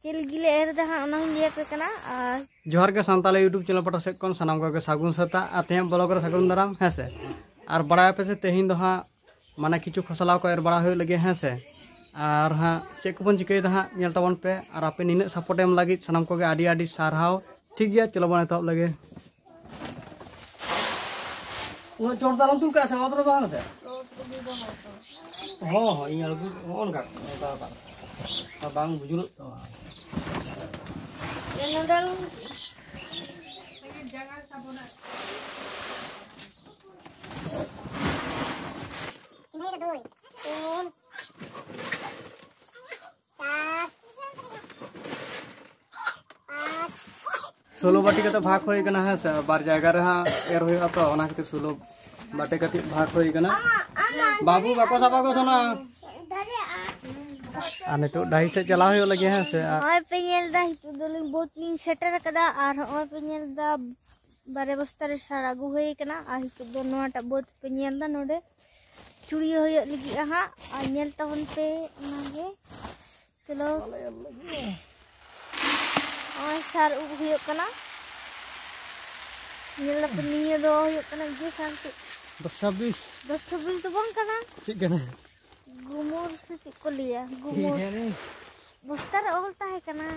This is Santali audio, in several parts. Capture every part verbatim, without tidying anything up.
ᱪᱮᱫ ᱞᱟᱹᱜᱤᱫ ᱞᱮ ᱮᱨ ᱮᱫᱟ ᱦᱟᱸᱜ, ᱚᱱᱟ ᱦᱚᱸᱧ ᱞᱟᱹᱭ ᱟᱯᱮ ᱠᱟᱱᱟ᱾ ᱟᱨ ᱡᱚᱦᱟᱨ ᱜᱮ ᱥᱟᱱᱛᱟᱲ YouTube ᱪᱮᱱᱮᱞ ᱯᱟᱦᱴᱟ ᱥᱮᱫ ᱠᱷᱚᱱ ᱥᱟᱱᱟᱢ ᱠᱚᱜᱮ ᱥᱟᱹᱜᱩᱱ ᱥᱮᱛᱟᱜ ᱟᱨ ᱛᱮᱦᱮᱧ ᱵᱞᱚᱜ ᱨᱮ ᱥᱟᱹᱜᱩᱱ ᱫᱟᱨᱟᱢ, ᱦᱮᱸ ᱥᱮ᱾ ᱟᱨ ᱵᱟᱲᱟᱭ ᱟᱯᱮ ᱥᱮ ᱛᱮᱦᱮᱧ ᱫᱚ ᱦᱟᱸᱜ ᱢᱟᱱᱮ ᱠᱤᱪᱷᱩ ᱠᱷᱚᱥᱞᱟ ᱠᱚ ᱮᱨ ᱵᱟᱲᱟ ᱦᱩᱭᱩᱜ ᱞᱟᱹᱜᱤᱫ, ᱦᱮᱸ ᱥᱮ᱾ ᱟᱨ ᱦᱟᱸᱜ ᱪᱮᱫ ᱠᱚᱵᱚᱱ ᱪᱤᱠᱟᱹᱭᱮᱫᱟ ᱦᱟᱸᱜ ᱧᱮᱞ ᱛᱟᱵᱚᱱ ᱯᱮ, ᱟᱨ ᱟᱯᱮ ᱱᱤᱱᱟᱹᱜ ᱥᱟᱯᱳᱨᱴ ᱮᱢ ᱞᱟᱹᱜᱤᱫ ᱥᱟᱱᱟᱢ ᱠᱚᱜᱮ ᱟᱹᱰᱤ ᱟᱹᱰᱤ ᱥᱟᱨᱦᱟᱣ᱾ ᱴᱷᱤᱠ ᱜᱮᱭᱟ, ᱪᱚᱞᱚ ᱵᱚᱱ ᱮᱛᱚᱦᱚᱵ ᱞᱮᱜᱮ᱾ ᱩᱱᱟᱹᱜ ᱪᱚᱴ ᱫᱚ ᱟᱞᱚᱢ ᱛᱩᱞ ᱠᱟᱜᱼᱟ ᱥᱮ, ᱚᱛ ᱨᱮᱫᱚ ᱦᱟᱸᱜ ᱥᱮ᱾ ᱦᱚᱸ, ᱦᱚᱸ, ᱤᱧ ᱟᱬᱜᱚ, ᱱᱚᱜᱼᱚ ᱱᱚᱝᱠᱟ, ᱱᱚᱝᱠᱟ, ᱱᱚᱝᱠᱟ᱾ ᱵᱟᱝ ᱵᱩᱡᱩᱨᱚᱜ ᱛᱟᱢᱟ᱾ ᱥᱳᱞᱳ ᱵᱟᱴᱤ ᱠᱟᱛᱮ ᱵᱷᱟᱜᱽ ᱦᱩᱭ ᱠᱟᱱᱟ, ᱦᱮᱸ ᱥᱮ, ᱵᱟᱨ ᱡᱟᱭᱜᱟ ᱨᱮ ᱦᱟᱸᱜ ᱮᱨ ᱦᱩᱭᱩᱜᱼᱟ ᱛᱚ, ᱚᱱᱟ ᱠᱷᱟᱹᱛᱤᱨ ᱥᱳᱞᱳ ᱵᱟᱴᱤ ᱠᱟᱛᱮ ᱵᱷᱟᱜᱽ ᱦᱩᱭ ᱠᱟᱱᱟ᱾ ᱵᱟᱹᱵᱩ, ᱵᱟᱠᱚ ᱥᱟᱵᱟ ᱠᱚ ᱥᱚᱱᱟ᱾ ᱟᱨ ᱱᱤᱛᱚᱜ ᱰᱟᱹᱦᱤ ᱥᱮᱫ ᱪᱟᱞᱟᱣ ᱦᱩᱭᱩᱜ ᱞᱟᱹᱜᱤᱫ, ᱦᱮᱸ ᱥᱮ᱾ ᱟᱨ ᱱᱚᱜᱼᱚᱭ ᱯᱮ ᱧᱮᱞ ᱮᱫᱟ, ᱱᱤᱛᱚᱜ ᱫᱚᱞᱤᱧ ᱵᱟᱹᱫᱽ ᱞᱤᱧ ᱥᱮᱴᱮᱨ ᱟᱠᱟᱫᱟ᱾ ᱟᱨ ᱱᱚᱜᱼᱚᱭ ᱯᱮ ᱧᱮᱞ ᱮᱫᱟ, ᱵᱟᱨᱭᱟ ᱵᱚᱥᱛᱟ ᱨᱮ ᱥᱟᱨ ᱟᱹᱜᱩ ᱦᱩᱭ ᱠᱟᱱᱟ᱾ ᱟᱨ ᱱᱤᱛᱚᱜ ᱫᱚ ᱱᱚᱣᱟᱴᱟᱜ ᱵᱟᱹᱫᱽ ᱯᱮ ᱧᱮᱞ ᱮᱫᱟ, ᱱᱚᱰᱮ ᱪᱷᱩᱲᱭᱟᱹ ᱦᱩᱭᱩᱜ ᱞᱟᱹᱜᱤᱫᱼᱟ ᱦᱟᱸᱜ᱾ ᱟᱨ ᱧᱮᱞ ᱛᱟᱵᱚᱱ ᱯᱮ ᱚᱱᱟᱜᱮ᱾ ᱪᱚᱞᱚ᱾ ᱱᱚᱜᱼᱚᱭ ᱥᱟᱨ ᱩᱵ ᱦᱩᱭᱩᱜ ᱠᱟᱱᱟ᱾ ᱧᱮᱞ ᱫᱟᱯᱮ, ᱱᱤᱭᱟᱹ ᱫᱚ ᱦᱩᱭᱩᱜ ᱠᱟᱱᱟ ᱤᱭᱟᱹ ᱥᱟᱨ ᱪᱮᱫ? ᱫᱚᱥ ᱪᱷᱟᱵᱵᱤᱥ᱾ ᱫᱚᱥ ᱪᱷᱟᱵᱵᱤᱥ ᱫᱚ ᱵᱟᱝ ᱠᱟᱱᱟ᱾ ᱪᱮᱫ ᱠᱟᱱᱟ? ᱜᱩᱢᱩᱨ ᱥᱮ ᱪᱮᱫ ᱠᱚ ᱞᱟᱹᱭᱟ? ᱜᱩᱢᱩᱨ᱾ ᱠᱤ ᱡᱟᱱᱤ? ᱵᱚᱥᱛᱟ ᱨᱮ ᱚᱞ ᱛᱟᱦᱮᱸ ᱠᱟᱱᱟ᱾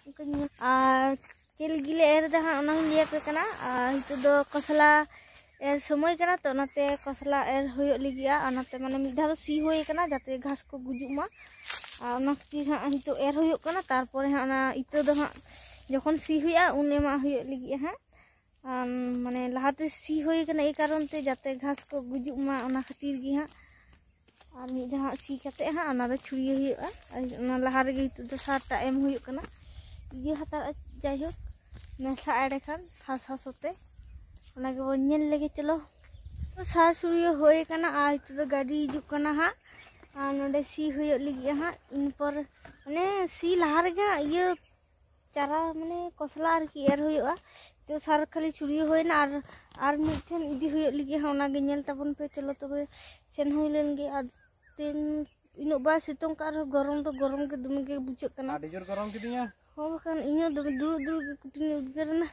ᱚᱱᱠᱟᱧ ᱧᱮᱞ-, ᱟᱨ ᱪᱮᱫ ᱞᱟᱹᱜᱤᱫ ᱞᱮ ᱮᱨ ᱮᱫᱟ ᱦᱟᱸᱜ, ᱚᱱᱟ ᱦᱚᱸᱧ ᱞᱟᱹᱭ ᱟᱯᱮ ᱠᱟᱱᱟ᱾ ᱟᱨ ᱱᱤᱛᱚᱜ ᱫᱚ ᱠᱷᱚᱥᱞᱟ ᱮᱨ ᱥᱚᱢᱚᱭ ᱠᱟᱱᱟ, ᱛᱚ ᱚᱱᱟᱛᱮ ᱠᱷᱚᱥᱞᱟ ᱮᱨ ᱦᱩᱭᱩᱜ ᱞᱟᱹᱜᱤᱫᱼᱟ᱾ ᱚᱱᱟᱛᱮ ᱢᱟᱱᱮ ᱢᱤᱫ ᱫᱷᱟᱣ ᱫᱚ ᱥᱤ ᱦᱩᱭ ᱠᱟᱱᱟ, ᱡᱟᱛᱮ ᱜᱷᱟᱥ ᱠᱚ ᱜᱩᱡᱩᱜ ᱢᱟ᱾ ᱟᱨ ᱚᱱᱟ ᱠᱷᱟᱹᱛᱤᱨ ᱦᱟᱸᱜ ᱱᱤᱛᱚᱜ ᱮᱨ ᱦᱩᱭᱩᱜ ᱠᱟᱱᱟ᱾ ᱛᱟᱨᱯᱚᱨᱮ ᱦᱟᱸᱜ ᱚᱱᱟ ᱤᱛᱟᱹ ᱫᱚ ᱦᱟᱸᱜ ᱡᱚᱠᱷᱚᱱ ᱥᱤ ᱦᱩᱭᱩᱜᱼᱟ, ᱩᱱ ᱮᱢᱟᱜ ᱦᱩᱭᱩᱜ ᱞᱟᱹᱜᱤᱫ ᱦᱟᱸᱜ᱾ ᱟᱨ ᱢᱟᱱᱮ ᱞᱟᱦᱟᱛᱮ ᱥᱤ ᱦᱩᱭ ᱠᱟᱱᱟ, ᱮᱭ ᱠᱟᱨᱚᱱ ᱛᱮ ᱡᱟᱛᱮ ᱜᱷᱟᱥ ᱠᱚ ᱜᱩᱡᱩᱜ ᱢᱟ, ᱚᱱᱟ ᱠᱷᱟᱹᱛᱤᱨ ᱜᱮ ᱦᱟᱸᱜ᱾ ᱟᱨ ᱢᱤᱫ ᱫᱷᱟᱣ ᱦᱟᱸᱜ ᱥᱤ ᱠᱟᱛᱮ ᱦᱟᱸᱜ ᱚᱱᱟ ᱫᱚ ᱪᱷᱩᱲᱭᱟᱹ ᱦᱩᱭᱩᱜᱼᱟ᱾ ᱟᱨ ᱚᱱᱟ ᱞᱟᱦᱟ ᱨᱮᱜᱮ ᱱᱤᱛᱚᱜ ᱫᱚ ᱥᱟᱨ ᱴᱟᱜ ᱮᱢ ᱦᱩᱭᱩᱜ ᱠᱟᱱᱟ, ᱤᱭᱟᱹ ᱦᱟᱛᱟᱲ, ᱡᱟᱭᱦᱳᱠ, ᱢᱮᱥᱟ ᱮᱸᱰᱮᱠᱷᱟᱱ ᱦᱟᱥᱟ ᱥᱟᱛᱮ᱾ ᱚᱱᱟ ᱜᱮᱵᱚᱱ ᱧᱮᱞ ᱞᱮᱜᱮ, ᱪᱚᱞᱚ᱾ ᱥᱟᱨ ᱪᱷᱩᱲᱭᱟᱹ ᱦᱩᱭ ᱠᱟᱱᱟ᱾ ᱟᱨ ᱱᱤᱛᱚᱜ ᱫᱚ ᱜᱟᱹᱰᱤ ᱦᱤᱡᱩᱜ ᱠᱟᱱᱟ ᱦᱟᱸᱜ᱾ ᱟᱨ ᱱᱚᱰᱮ ᱥᱤ ᱦᱩᱭᱩᱜ ᱞᱟᱹᱜᱤᱫ ᱦᱟᱸᱜ᱾ ᱤᱱᱟᱹ ᱯᱚᱨ ᱢᱟᱱᱮ ᱥᱤ ᱞᱟᱦᱟ ᱨᱮᱜᱮ ᱦᱟᱸᱜ ᱤᱭᱟᱹ ᱪᱟᱨᱟ, ᱢᱟᱱᱮ ᱠᱚᱥᱞᱟ ᱟᱨᱠᱤ ᱮᱨ ᱦᱩᱭᱩᱜᱼᱟ᱾ ᱛᱚ ᱥᱟᱨ ᱠᱷᱟᱹᱞᱤ ᱪᱷᱩᱲᱭᱟᱹ ᱦᱩᱭᱱᱟ, ᱟᱨ, ᱟᱨ ᱢᱤᱫᱴᱷᱮᱱ ᱤᱫᱤ ᱦᱩᱭᱩᱜ ᱞᱟᱹᱜᱤᱫ ᱦᱟᱸᱜ, ᱚᱱᱟᱜᱮ ᱧᱮᱞ ᱛᱟᱵᱚᱱ ᱯᱮ᱾ ᱪᱚᱞᱚ ᱛᱚᱵᱮ ᱥᱮᱱ ᱦᱩᱭ ᱞᱮᱱ ᱜᱮ᱾ ᱟᱨ ᱛᱤᱱ, ᱩᱱᱟᱹᱜ ᱵᱟᱭ ᱥᱤᱛᱩᱝ ᱠᱟᱜ ᱨᱮᱦᱚᱸ ᱜᱚᱨᱚᱢ ᱫᱚ ᱜᱚᱨᱚᱢ ᱜᱮ ᱫᱚᱢᱮ ᱜᱮ ᱵᱩᱡᱷᱟᱹᱜ ᱠᱟᱱᱟ᱾ ᱟᱹᱰᱤ ᱡᱳᱨ ᱜᱚᱨᱚᱢ ᱠᱤᱫᱤᱧᱟ᱾ ᱦᱚᱸ, ᱵᱟᱠᱷᱟᱱ ᱤᱧ ᱦᱚᱸ ᱫᱚᱢᱮ ᱫᱩᱲᱩᱵ ᱫᱩᱲᱩᱵ ᱜᱮ ᱠᱩᱴᱷᱤᱱᱤᱧ ᱩᱫᱽᱜᱟᱹᱨ ᱮᱱᱟ᱾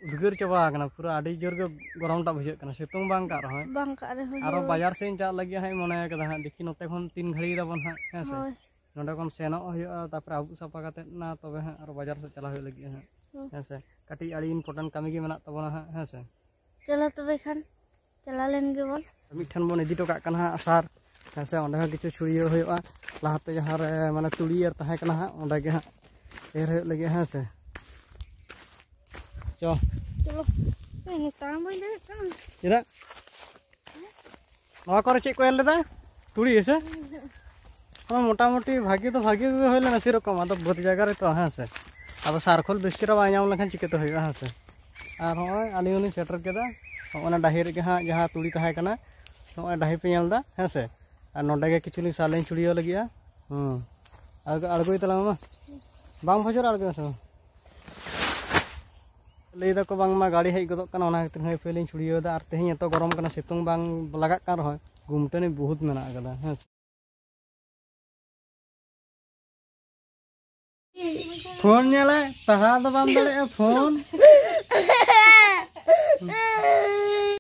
ᱩᱫᱽᱜᱟᱹᱨ ᱪᱟᱵᱟ ᱟᱠᱟᱱᱟ ᱯᱩᱨᱟᱹ, ᱟᱹᱰᱤ ᱡᱳᱨ ᱜᱮ ᱜᱚᱨᱚᱢ ᱴᱟᱜ ᱵᱩᱡᱷᱟᱹᱜ ᱠᱟᱱᱟ, ᱥᱤᱛᱩᱝ ᱵᱟᱝ ᱠᱟᱜ ᱨᱮᱦᱚᱸ᱾ ᱵᱟᱝ ᱠᱟᱜ ᱨᱮᱦᱚᱸ, ᱟᱨᱚ ᱦᱳᱭ᱾ ᱵᱟᱡᱟᱨ ᱥᱮᱫ ᱤᱧ ᱪᱟᱞᱟᱜ ᱞᱟᱹᱜᱤᱫ ᱦᱟᱸᱜ ᱤᱧ ᱢᱚᱱᱮ ᱠᱟᱫᱟ ᱦᱟᱸᱜ, ᱫᱮᱠᱷᱤ ᱱᱚᱛᱮ ᱠᱷᱚᱱ ᱛᱤᱱ ᱜᱷᱟᱹᱲᱤ ᱫᱟᱵᱚᱱ ᱦᱟᱸᱜ, ᱦᱮᱸ ᱥᱮ? ᱦᱳᱭ᱾ ᱱᱚᱸᱰᱮ ᱠᱷᱚᱱ ᱥᱮᱱᱚᱜ ᱦᱩᱭᱩᱜᱼᱟ, ᱛᱟᱯᱚᱨᱮ ᱟᱹᱵᱩᱜ ᱥᱟᱯᱷᱟ ᱠᱟᱛᱮᱫ ᱱᱟ ᱛᱚᱵᱮ ᱦᱟᱸᱜ ᱟᱨᱚ ᱵᱟᱡᱟᱨ ᱥᱮᱫ ᱪᱟᱞᱟᱜ ᱦᱩᱭᱩᱜ ᱞᱟᱹᱜᱤᱫ ᱦᱟᱸᱜ, ᱦᱩᱸ᱾ ᱦᱮᱸ ᱥᱮ? ᱠᱟᱹᱴᱤᱡ ᱟᱹᱰᱤ important ᱠᱟᱹᱢᱤ ᱜᱮ ᱢᱮᱱᱟᱜ ᱛᱟᱵᱚᱱᱟ ᱦᱟᱸᱜ, ᱦᱮᱸ ᱥᱮ? ᱪᱚᱞᱚ ᱛᱚᱵᱮ ᱠᱷᱟᱱ, ᱪᱟᱞᱟᱣ ᱞᱮᱱ ᱜᱮᱵᱚᱱ᱾ ᱢᱤᱫᱴᱷᱮᱱ ᱵᱚᱱ ᱤᱫᱤ ᱦᱚᱴᱚ ᱠᱟᱜ ᱠᱟᱱᱟ ᱦᱟᱸᱜ ᱥᱟᱨ, ᱦᱮᱸ ᱥᱮ? ᱚᱸᱰᱮ ᱦᱚᱸ ᱠᱤᱪᱷᱩ ᱪᱷᱩᱲᱭᱟᱹᱣ ᱦᱩᱭᱩᱜᱼᱟ᱾ ᱞᱟᱦᱟᱛᱮ ᱡᱟᱦᱟᱸ ᱨᱮ ᱢᱟᱱᱮ ᱛᱩᱲᱤ ᱮᱨ ᱛᱟᱦᱮᱸ ᱠᱟᱱᱟ ᱦᱟᱸᱜ, ᱚᱸᱰᱮ ᱜᱮ ᱦᱟᱸᱜ ᱮᱨ ᱦᱩᱭᱩᱜ ᱞᱟᱹᱜᱤᱫ, ᱦᱮᱸ ᱥᱮ? ᱪᱚ᱾ ᱪᱚᱞᱚ᱾ ᱮ, ᱛᱟᱲᱟᱢ ᱵᱟᱹᱧ ᱫᱟᱲᱮᱭᱟᱜ ᱠᱟᱱᱟ᱾ ᱪᱮᱫᱟᱜ? ᱱᱚᱣᱟ ᱠᱚᱨᱮ ᱪᱮᱫ ᱠᱚ ᱮᱨ ᱞᱮᱫᱟ? ᱛᱩᱲᱤ ᱥᱮ? ᱦᱚᱸ, ᱢᱚᱴᱟᱢᱩᱴᱤ ᱵᱷᱟᱜᱮ ᱫᱚ ᱵᱷᱟᱜᱮ ᱜᱮ ᱦᱩᱭ ᱞᱮᱱᱟ ᱥᱮᱨᱚᱠᱚᱢ, ᱟᱫᱚ ᱵᱟᱹᱫᱽ ᱡᱟᱭᱜᱟ ᱨᱮ ᱛᱚ, ᱦᱮᱸ ᱥᱮ? ᱟᱫᱚ ᱥᱟᱨ ᱠᱷᱳᱞ ᱵᱮᱥ ᱪᱮᱦᱨᱟ ᱵᱟᱭ ᱧᱟᱢ ᱞᱮᱠᱷᱟᱱ ᱪᱤᱠᱟᱹᱛᱮ ᱦᱩᱭᱩᱜᱼᱟ, ᱦᱮᱸ ᱥᱮ? ᱟᱨ ᱦᱚᱸᱜᱼᱚᱭ ᱟᱹᱞᱤᱧ ᱦᱚᱸᱞᱤᱧ ᱥᱮᱴᱮᱨ ᱠᱮᱫᱟ᱾ ᱦᱚᱸᱜᱼᱚᱭ ᱚᱱᱟ ᱰᱟᱹᱦᱤ ᱨᱮᱜᱮ ᱦᱟᱸᱜ ᱡᱟᱦᱟᱸ ᱛᱩᱲᱤ ᱛᱟᱦᱮᱸ ᱠᱟᱱᱟ, ᱱᱚᱜᱼᱚᱭ ᱰᱟᱹᱦᱤ ᱯᱮ ᱧᱮᱞ ᱮᱫᱟ, ᱦᱮᱸ ᱥᱮ? ᱟᱨ ᱱᱚᱸᱰᱮ ᱜᱮ ᱠᱤᱪᱷᱩ ᱞᱤᱧ ᱥᱟᱨ ᱞᱤᱧ ᱪᱷᱩᱲᱭᱟᱹᱣ ᱞᱟᱹᱜᱤᱫᱼᱟ᱾ ᱦᱩᱸ᱾ ᱟᱬᱜᱚ-, ᱟᱬᱜᱚᱭ ᱛᱟᱞᱟᱝ ᱢᱮ ᱢᱟ᱾ ᱵᱟᱝ ᱯᱷᱚᱡᱚᱨ, ᱟᱬᱜᱚᱭ ᱢᱮᱥᱮ ᱢᱟ᱾ ᱞᱟᱹᱭ ᱫᱟᱠᱚ ᱵᱟᱝᱢᱟ ᱜᱟᱹᱲᱤ ᱦᱮᱡ ᱜᱚᱫᱚᱜ ᱠᱟᱱᱟ, ᱚᱱᱟ ᱠᱷᱟᱹᱛᱤᱨ ᱦᱟᱹᱭ ᱯᱷᱟᱹᱭ ᱞᱤᱧ ᱪᱷᱩᱲᱭᱟᱹᱣ ᱮᱫᱟ᱾ ᱟᱨ ᱛᱮᱦᱮᱧ ᱮᱛᱚ ᱜᱚᱨᱚᱢ ᱠᱟᱱᱟ, ᱥᱤᱛᱩᱝ ᱵᱟᱝ ᱞᱟᱜᱟᱜ ᱠᱟᱱ ᱨᱮᱦᱚᱸ ᱜᱩᱢᱴᱟᱹᱱᱤ ᱵᱚᱦᱩᱛ ᱢᱮᱱᱟᱜ ᱟᱠᱟᱫᱟ, ᱦᱮᱸ᱾ ᱯᱷᱳᱱ ᱧᱮᱞᱮ ᱛᱟᱦᱟ ᱫᱚ ᱵᱟᱢ ᱫᱟᱲᱮᱭᱟᱜᱼᱟ, ᱯᱷᱳᱱ᱾